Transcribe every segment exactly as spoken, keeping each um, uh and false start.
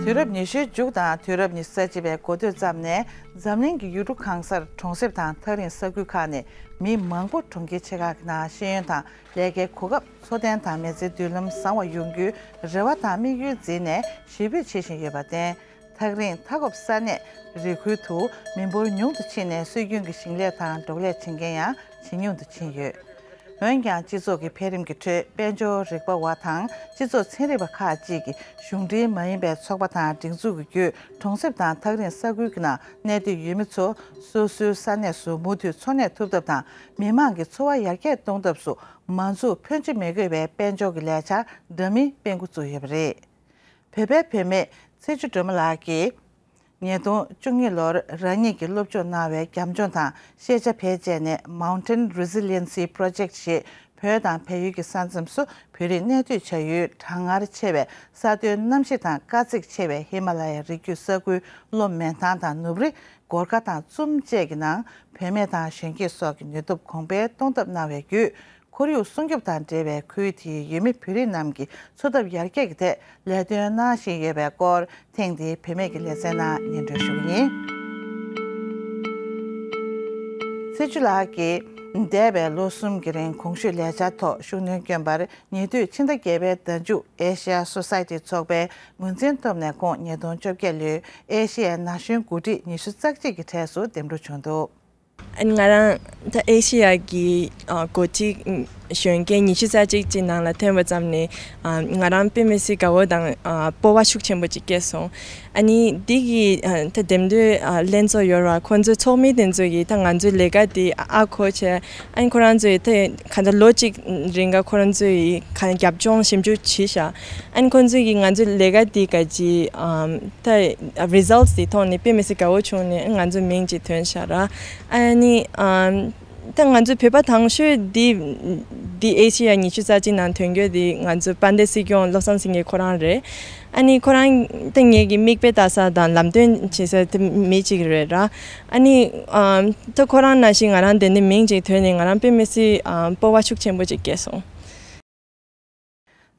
དུས་རབས་ཉི་ཤུའི་མཇུག་དང་དུས་རབས་ཉི་ཤུ་རྩ་གཅིག་པའི་འགོ་སྟོད་ཙམ་ནས་འཛམ་གླིང་གི་ཡུལ་གྲུ་གང་སར་གྲོང་གསེབ་དང་ཐག་རིང་ས་ཁུལ་ཁག་ནས་མི་མང་པོ་གྲོང་ཁྱེར་ཆེ་ཁག་གི་ནང་ཤེས་ཡོན་དང་ལས་ཀའི་གོ་སྐབས། འཚོ་རྟེན་དང་མི་ཚེའི་མདུན་ལམ་བཟང་བ་ཡོང་རྒྱུའི་རེ་བ་དང་དམིགས་ཡུལ་འཛིན་ནས་གཞིས་སྤོས་བྱེད་བཞིན་ཡོད་པར་བརྟེན། ཐག་རིང་མཐའ་འཁོབ་ས་གནས་རི་ཁུལ་དུ་མི་འབོར་ཉུང་དུ་ཕྱིན་ནས་སྲོལ་རྒྱུན་གྱི་ཞིང་ལས་དང་འབྲོག་ལས་བྱེད་མཁན་ཡང་ཇེ་ཉུང་དུ་ཕྱིན་ཡོད། འོན་ཀྱང་སྤྱི་ཚོགས་ཀྱི་འཕེལ་རིམ་གྱི་ཁྲོད་དཔལ་འབྱོར་རིག་པ་བ་དང་སྤྱི་ཚོགས་ཚན་རིག་པ་ཁག་ཅིག་གིས་གཞུང་འབྲེལ་མ་ཡིན་པའི་ཚོགས་པ་དང་སྒྲིག་འཛུགས་ཀྱི་བརྒྱུད་གྲོང་གསེབ་དང་ཐག་རིང་ས་ཁུལ་གྱི་ནང་གནས་སྡོད་ཡུལ་མི་ཚོ་སོ་སོའི་ས་གནས་སུ་མུ་མཐུད་འཚོ་གནས་ཐུབ་ཐབས་དང་མི་དམངས་ཀྱི་འཚོ་བ་ཡར་རྒྱས་གཏོང་ཐབས་སུ་མ་འཛུགས་ཕོན་ཆེ་མི་དགོས་པའི་དཔལ་འབྱོར་གྱི་ལས་འཆར་འདྲ་མིན་སྤེལ་འགོ་བཙུགས་ཡོད་པ་རེད། བོད་པའི་བུད་མེད་ཚེ་མཆོག་སྒྲོལ་མ་ལགས་ཀྱིས། ཉིས་སྟོང་བཅུ་གཉིས་ལོར་རང་ཉིད་ཀྱིས་སློབ་སྦྱོང་གནང་བའི་རྒྱབ་ལྗོངས་དང་ཤེས་བྱ་བེད་སྤྱད་ནས་Mountain Resiliency Project ཞེས་བོད་དང་བལ་ཡུལ་གྱི་ས་མཚམས་སུ་བོད་རིགས་གནས་སྡོད་བྱ་ཡུལ་གྲང་ངར་ཆེ་བའི་ས་མཐོའི་གནམ་གཤིས་དང་དཀའ་ཚེགས་ཆེ་བའི་ཧི་མ་ལ་ཡའི་རི་རྒྱུད་ས་ཁུལ་ལྷོ་མོན་ཐང་དང་ནུབ་རི་སྒོར་ཁ་དང་ཙུམ་བཅས་ཀྱི་ནང་བུད་མེད་དང་གཞོན་སྐྱེས་སོགས་ཀྱི་ནུས་སྟོབས་གོང་འཕེལ་གཏོང་ཐབས་གནང་བའི་བརྒྱུད། ཁོར་ཡུག་སྲུང་སྐྱོབ་དང་འབྲེལ་བའི་ཁུལ་དེའི་ཡུལ་མི་བོད་རིགས་རྣམས་ཀྱི་འཚོ་ཐབས་ཡར་རྒྱས་ཀྱི་ཐད་ལས་དོན་གནང་བཞིན་ཡོད་པའི་སྐོར། ཐེངས་འདིའི་བུད་མེད་ཀྱི་ལེ་ཚན་ནང་སྙན་སྒྲོན་ཞུ་གི་ཡིན། ཚེ་མཆོག་ལགས་ཀྱིས་འདས་པའི་ལོ་གསུམ་གྱི་རིང་གོང་ཞུས་ལས་འཆར་ཐོག་ཤུགས་སྣོན་བསྐྱོན་པར། ཉེ་དུས་ཕྱི་ཟླ་བརྒྱད་པའི་ཟླ་མཇུག་Asia Society ཚོགས་པའི་ངོས་འཛིན་ཐོབ་ནས། ཁོང་ཉིས་སྟོང་བཅོ་བརྒྱད་ལོའི་ཨེ་ཤེ་ཡའི་ན་གཞོན་འགོ་ཁྲིད་ཉི་ཤུ་རྩ་གཅིག་གི་གྲས་སུ་འདེམས་སྒྲུག་བྱུང་འདུག། ཨ་ནི་ང་རང་ད་ཨེ་ཤེ་ཡ་གི་ཨ་འགོ་ཁྲིད་གཞོན་སྐྱེས་ཉི་ཤུ་རྩ་གཅིག་ཅིག་ནང་ལ་ཐོན་པ་ཙམ་ནས་ཨ་ང་རང་དཔེ་མི་སྲིད་དགའ་བོ་དང་ཨ་སྤོབས་པ་ཤུགས་ཆེན་པོ་ཅིག་སྐྱེས་སོང་། ཨ་ནི་འདི་གི་ཨ་ད་འདེམས་ཐོན་ཨ་ལྷན་ཚོགས་ཡོད་ར། ཁོང་ཚོའི་ཚོགས་མི་དེ་ཚོ་གིས་ད་ང་ཚོའི་ལས་ཀ་དེ་ཨ་གོ་བྱས། ཨ་ནི་ཁོ་རང་ཚོའི་ད་ག་ཚོད་ལོ་གཅིག་རིང་ག་ཁོ་རང་ཚོའི་ག་རྒྱབ་ལྗོངས་ཞིབ་འཇུག་བྱས་ཤག། ཨ་ནི་ཁོང་ཚོས་ཀྱིས་ང་ཚོའི་ལས་ཀ་འདི་ག་ཅི་ཨམ་ད་results དེ་མཐོང་ནས་དཔེ་མི་སྲིད་དགའ་བོ་བྱུང་ནས་ང་ཚོའི་མིང་ཅིག་ཐོན་ཤག་ར། ཨ་ནི་ཨམ་ད་ང་ཚོའི་བོད་པ་དང་ཤོས་འདི་འདི་ཨེ་ཤེ་ཡ་ཉི་ཤུ་རྩ་གཅིག་ནང་ཐོན་རྒྱུ་འདི་ང་ཚོའི་དཔལ་ལྡན་སྲིད་སྐྱོང་བློ་བཟང་སེང་གེ་ཁོ་རང་རེད། ཨ་ནི་ཁོ་རང་ད་ངེད་ཀྱི་མིག་དཔེ་ལྟ་ས་དང་ལམ་སྟོན་བྱེད་ས་དེ་མི་གཅིག་རེད་ར། ཨ་ནི་ཨམ་ད་ཁོ་རང་ནང་བཞིན་ང་རང་དེ་ནས་མིང་ཅིག་ཐོན་ནས་ང་རང་དཔེ་མི་སྲིད་ཨམ་སྤོབས་པ་ཤུགས་ཆེན་པོ་ཅིག་སྐྱེས་སོང་།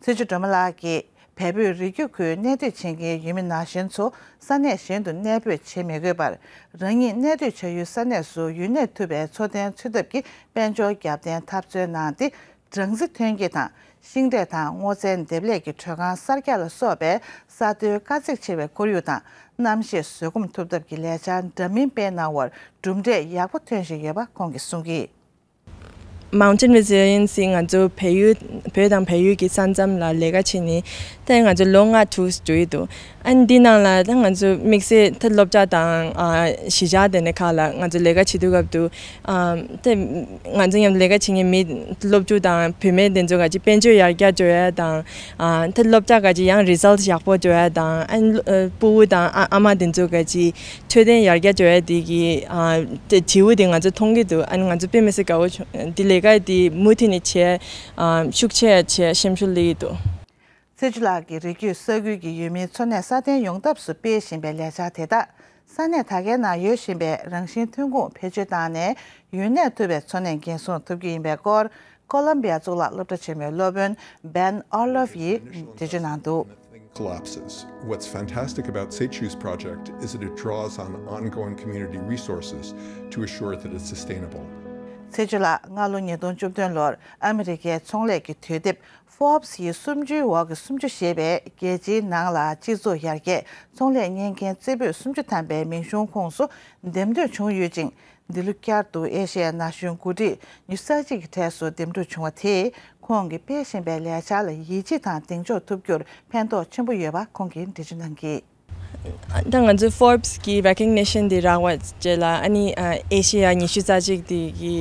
ཚེ་མཆོག་སྒྲོལ་མ་ལགས་ཀྱིས་བལ་པོའི་རི་རྒྱུད་ཁུལ་གནས་སྡོད་བྱེད་མཁན་ཡུལ་མི་ན་གཞོན་ཚོ་ས་གནས་གཞན་དུ་གནས་སྤོས་བྱེད་མི་དགོས་པར། རང་ཉིད་གནས་སྡོད་བྱ་ཡུལ་ས་གནས་སུ་ཡུན་གནས་ཐུབ་པའི་འཚོ་རྟེན་འཚོལ་ཐབས་ཀྱི་དཔལ་འབྱོར་རྒྱབ་རྟེན་འཐབ་རྩོད་གནང་སྟེ། སྦྲང་རྩི་ཐོན་སྐྱེད་དང་ཤིང་འབྲས་དང་སྔོ་ཚལ་འདེབས་ལས་ཀྱི་མགྲོན་ཁང་གསར་རྒྱག་ལ་སོགས་པའི་ས་མཐོའི་དཀའ་ཚེགས་ཆེ་བའི་ཁོར་ཡུག་དང་གནམ་གཤིས་བཟོད་སྒོམ་ཐུབ་ཐབས་ཀྱི་ལས་འཆར་འདྲ་མིན་སྤེལ་གནང་བར་གྲུབ་འབྲས་ཡག་པོ་ཐོན་བཞིན་ཡོད་པ་ཁོང་གིས་གསུངས་ཀྱིས། Mountain Resiliency ང་ཚོ་བལ་ཡུལ་བོད་དང་བལ་ཡུལ་གྱི་ས་མཚམས་ལ་ལས་ཀ་བྱེད་ནི་ད་ང་ཚོ་ལོ་ལྔ་དྲུག་འགྲོ་ཡི་འདུག། ཨ་ནི་འདི་ནང་ལ་ད་ང་ཚོ་དམིགས་བསལ་ད་སློབ་གྲྭ་དང་ཨ་གཞིས་ཆགས་དེ་འདྲ་ཁག་ལ་ང་ཚོ་ལས་ཀ་བྱེད་དུས་སྐབས་དུ་ཨ་ད་ང་ཚོ་མཉམ་ལས་ཀ་བྱེད་མཁན་མི་སློབ་ཕྲུག་དང་བུད་མེད་དེ་ཚོ་ག་ཅིག་དཔལ་འབྱོར་ཡར་རྒྱས་འགྲོ་ཡ་དང་ཨ་ད་སློབ་གྲྭ་ག་ཅིག་ཡང་results ཡག་པོ་འགྲོ་ཡ་དང་ཨ་ནི་ཨ་སྤོ་བོ་དང་ཨ་ཨ་མ་དེ་ཚོ་ག་ཅིག་འཕྲོད་བསྟེན་ཡར་རྒྱས་འགྲོ་ཡ་དེ་གི་ཨ་དེ་བྱེའུ་དེ་ང་ཚོ་མཐོང་གི་འདུག། ཨ་ནི་ང་ཚོ་དཔེ་མི་སྲིད་དགའ་བོ་བྱུང་། འདི་ལས་ཀ་དེ་མུ་མཐུད་ནས་བྱས་ཨ་ཤུགས་ཆེ་བྱས་སེམས་ཤུགས་སླེབས་ཀྱི་འདུག། ཚེ་མཆོག་ལགས་ཀྱིས་རི་རྒྱུད་ས་ཁུལ་གྱི་ཡུལ་མིའི་འཚོ་གནས་སྲ་བརྟན་ཡོང་ཐབས་སུ་སྤེལ་བཞིན་པའི་ལས་འཆར་དེ་དག་ས་གནས་ད་གའི་ནང་ཡོད་བཞིན་པའི་རང་བཞིན་ཐོན་ཁུངས་བེད་སྤྱོད་བཏང་ནས་ཡུན་གནས་ཐུབ་པའི་འཚོ་གནས་འགན་སྲུང་ཐུབ་རྒྱུ་ཡིན་པའི་སྐོར། ཀོ་ལམ་བི་ཡ་གཙུག་ལག་སློབ་གྲྭ་ཆེན་མོའི་སློབ་དཔོན་Ben Orlov ཡིས་འགྲེལ་བརྗོད་གནང་འདུག། Collapses. What's fantastic about Sechu's project is that it draws on ongoing community resources to assure that it's sustainable. ཚེ་མཆོག་ལགས་སྔ་ལོ་ཉིས་སྟོང་བཅུ་བདུན་ལོར་ཨ་མི་རི་ཀའི་ཚོང་ལས་ཀྱི་དུས་དེབ་Forbes ཡི་སུམ་ཅུའི་འོག་གི་སུམ་ཅུ་ཞེས་པའི་རྒྱལ་སྤྱིའི་ནང་ལ་སྤྱི་ཚོགས་ཡར་རྒྱས་ཚོང་ལས་གཉེར་མཁན་རྩེ་ཕུད་སུམ་ཅུ་ཐམ་པའི་མིང་གཞུང་ཁོངས་སུ་འདེམས་ཐོན་བྱུང་ཡོད་ཅིང་། འདི་ལོ་བསྐྱར་དུ་ཨེ་ཤེ་ཡའི་ན་གཞོན་འགོ་ཁྲིད་ཉི་ཤུ་རྩ་གཅིག་གི་གྲས་སུ་འདེམས་སྒྲུག་བྱུང་བ་དེས་ཁོང་གིས་སྤེལ་བཞིན་པའི་ལས་འཆར་ལ་ཡིད་ཆེས་དང་གདེང་འཇོག་ཐུབ་རྒྱུར་ཕན་ཐོགས་ཆེན་པོ་ཡོད་པ་ཁོང་གིས་འགྲེལ་བརྗོད་གནང་གིས། ད་ང་ཚོའི་Forbes གི་recognition འདི་རག་པ་བཅས་ལ་ཨ་ནི་ཨེ་ཤེ་ཡ་ཉི་ཤུ་རྩ་གཅིག་འདི་གི་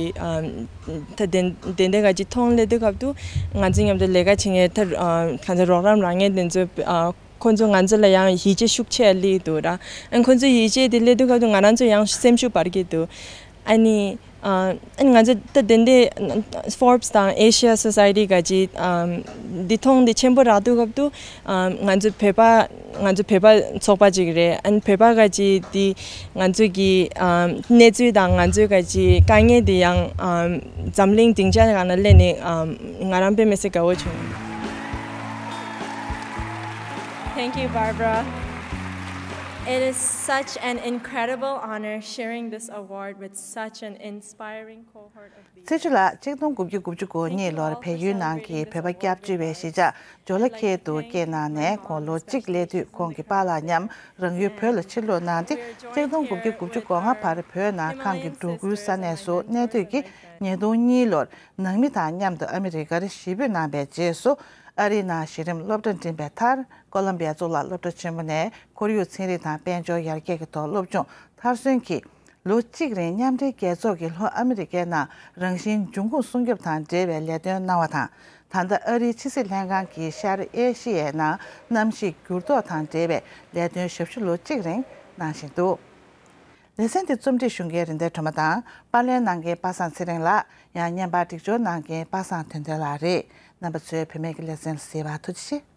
ད་དེ་དེ་འདྲ་ག་ཅིག་མཐོང་སླེབས་དུས་སྐབས་དུ་ང་ཚོ་མཉམ་དུ་ལས་ཀ་བྱེད་མཁན་ད་ག་ཚོད་རོགས་རམ་རག་མཁན་དེ་ཚོ། ཁོ་ཚོ་ང་ཚོ་ལ་ཡང་ཡིད་ཆེས་ཤུགས་ཆེ་སླེབས་འདུག་ར། ཨ་ཁོ་ཚོ་ཡིད་ཆེས་དེ་སླེབས་དུས་སྐབས་དུ་ང་རང་ཚོ་ཡང་སེམས་ཤུགས་འཕར་གྱི་འདུག། ཨ་ནི་ཨ་ཨ་ང་ཚོ་ད་དེ་འདྲའི་Forbes དང་Asia Society ག་ཅིག་འདི་མཐོང་འདི་ཆེན་པོ་རག་དུས་སྐབས་དུ་ང་ཚོ་བོད་པ་ང་ཚོ་བོད་པ་ཚོགས་པ་ཅིག་རེད། ཨ་ནི་བོད་པ་ག་ཅིག་འདི་ང་ཚོ་གི་གནས་ཚུལ་དང་ང་ཚོའི་ག་ཅིག་དཀའ་ངལ་འདི་ཡང་འཛམ་གླིང་སྡིངས་ཆ་སྒང་ལ་སླེབས་ནས་ང་རང་དཔེ་མི་སྲིད་དགའ་བོ་བྱུང་། Thank you, Barbara. It is such an incredible honor sharing this award with such an inspiring cohort of leaders. ཚེ་ཆུ་ལགས་གཅིག་སྟོང་དགུ་བརྒྱ་དགུ་བཅུ་གོ་གཉིས་ལོར་བལ་ཡུལ་ནང་གི་བོད་པ་སྐྱབས་བཅོལ་བའི་གཞིས་ཆགས་ཇོ་ལ་ཁེལ་དུ་སྐྱེས་གནང་ནས་ཁོང་ལོ་གཅིག་སླེབས་དུས་ཁོང་གི་པཱ་ལགས་མཉམ་རང་ཡུལ་བོད་ལ་ཕྱིར་ལོག་གནང་སྟེ་གཅིག་སྟོང་དགུ་བརྒྱ་དགུ་བཅུ་གོ་ལྔ་བར་བོད་ནང་ཁམས་ཀྱི་འབྲོག་ཁུལ་ས་གནས་སུ་གནས་སྡོད་ཀྱིས་ཉིས་སྟོང་གཉིས་ལོར་ནང་མི་དང་མཉམ་དུ་ཨ་མི་རི་ཀར་གཞིས་སྤོས་གནང་བའི་རྗེས་སུ་ཨ་རིའི་ནང་གཞི་རིམ་སློབ་གྲྭ་འགྲིམས་པའི་མཐར་ཀོ་ལམ་བི་ཡ་གཙུག་ལག་སློབ་གྲྭ་ཆེན་མོ་ནས་ཁོར་ཡུག་ཚན་རིག་དང་དཔལ་འབྱོར་ཡར་རྒྱས་ཀྱི་ཐོག་སློབ་སྦྱོང་མཐར་སོན་གྱིས། ལོ་གཅིག་རིང་མཉམ་འབྲེལ་རྒྱལ་ཚོགས་ཀྱི་ལྷོ་ཨ་མི་རི་ཀའི་ནང་རང་བཞིན་འབྱུང་ཁུངས་སྲུང་སྐྱོབ་དང་འབྲེལ་བའི་ལས་དོན་གནང་བ་དང་། ད་ལྟ་ཨ་རིའི་ཕྱི་སྲིད་ལྷན་ཁང་གི་ཤར་ཨེ་ཤི་ཡའི་ནང་གནམ་གཤིས་འགྱུར་ལྡོག་དང་འབྲེལ་བའི་ལས་དོན་ཞབས་ཞུ་ལོ་གཅིག་རིང་གནང་བཞིན་འདུག་ལེ་ཚན་འདི་རྩོམ་སྒྲིག་ཞུ་མཁན་རིན་ལྡན་སྒྲོལ་མ་དང་པར་ལེན་གནང་མཁན་པ་སངས་ཚེ་རིང་ལགས། ཡང་བརྙན་པར་སྒྲིག་སྦྱོར་གནང་མཁན་པ་སངས་དོན་ལྡན་ལགས་རེད། རྣམ་པ་ཚོས་བུད་མེད་ཀྱི་ལེ་ཚན་ལ་གཟིགས་པར་ཐུགས་རྗེ་ཆེ།